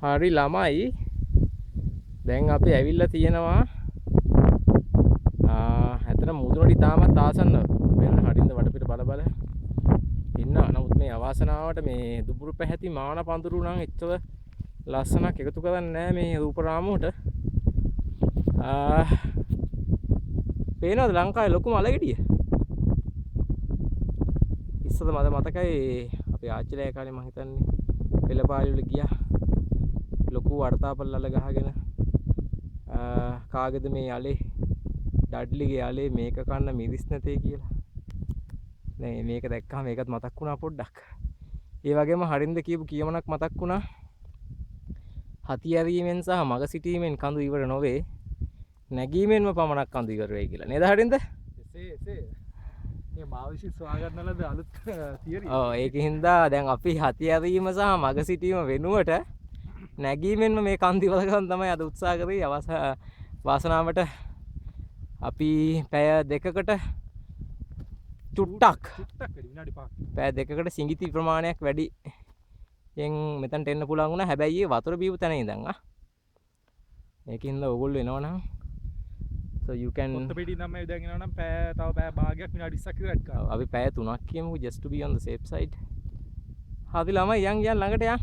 හරි ළමයි, දැන් අපි ඇවිල්ලා තියෙනවා ඇත්තට මුදුනට ඉතාමත් ආසන්න වෙන. හරින්ද වටපිට බල බල ඉන්නවා. නමුත් මේ අවාසනාවට මේ දුඹුරු පැහැති මාන පඳුරු නම් එච්චර ලස්සනක් එකතු කරන්නේ නෑ මේ රූප රාමුවට. පේනවද ලංකාවේ ලොකුම අලගෙඩිය? ඉස්සර මට මතකයි අපේ ආච්චිලා කාලේ මං හිතන්නේ පෙළපාලි වල ගියා. ලොකු වර්තාපල් අල ගහගෙන, කාගේද මේ අලේ, ඩඩ්ලිගේ අලේ, මේක කන්න මිරිස් නැතේ කියලා. දැන් මේක දැක්කහම ඒකත් මතක් වුණා පොඩ්ඩක්. ඒ වගේම හරින්ද කියපු කියමනක් මතක් වුණා. හති ඇරීමෙන් සහ මග සිටීමෙන් කඳු ඉවර නොවේ. නැගීමෙන්ම පමණක් කඳු ඉවර වෙයි කියලා. නේද හරින්ද? එසේ එසේ. මේ මා විසින් සොයා ගන්න ලද අලුත් තියරි. ඔව්, ඒකින්ද දැන් අපි හති ඇරීම සහ මග සිටීම වෙනුවට නැගීමෙන්ම මේ කන්ද ඉවර කරන් තමයි අද උත්සාහ කරේ. වාසනාවට අපි පැය දෙකකට චුට්ටක් චුට්ටක් වැඩි, විනාඩි 5ක්. පැය දෙකකට සිඟිති ප්‍රමාණයක් වැඩි යෙන් මෙතනට එන්න පුළුවන් වුණා. හැබැයි ඒ වතුර බීපු තැන ඉඳන් ඒකින්ද ඕගොල්ලෝ එනවනම් so you can පොත්තපිටි ඉඳන් මේ දැන් එනවනම් තව පැය භාගයක් විනාඩි 20ක් විතර ඇඩ් කරනවා. අපි පැය 3ක් කියමුකෝ, just to be on the safe side. හරි ළමයි, යන් යන් ළඟට යන්.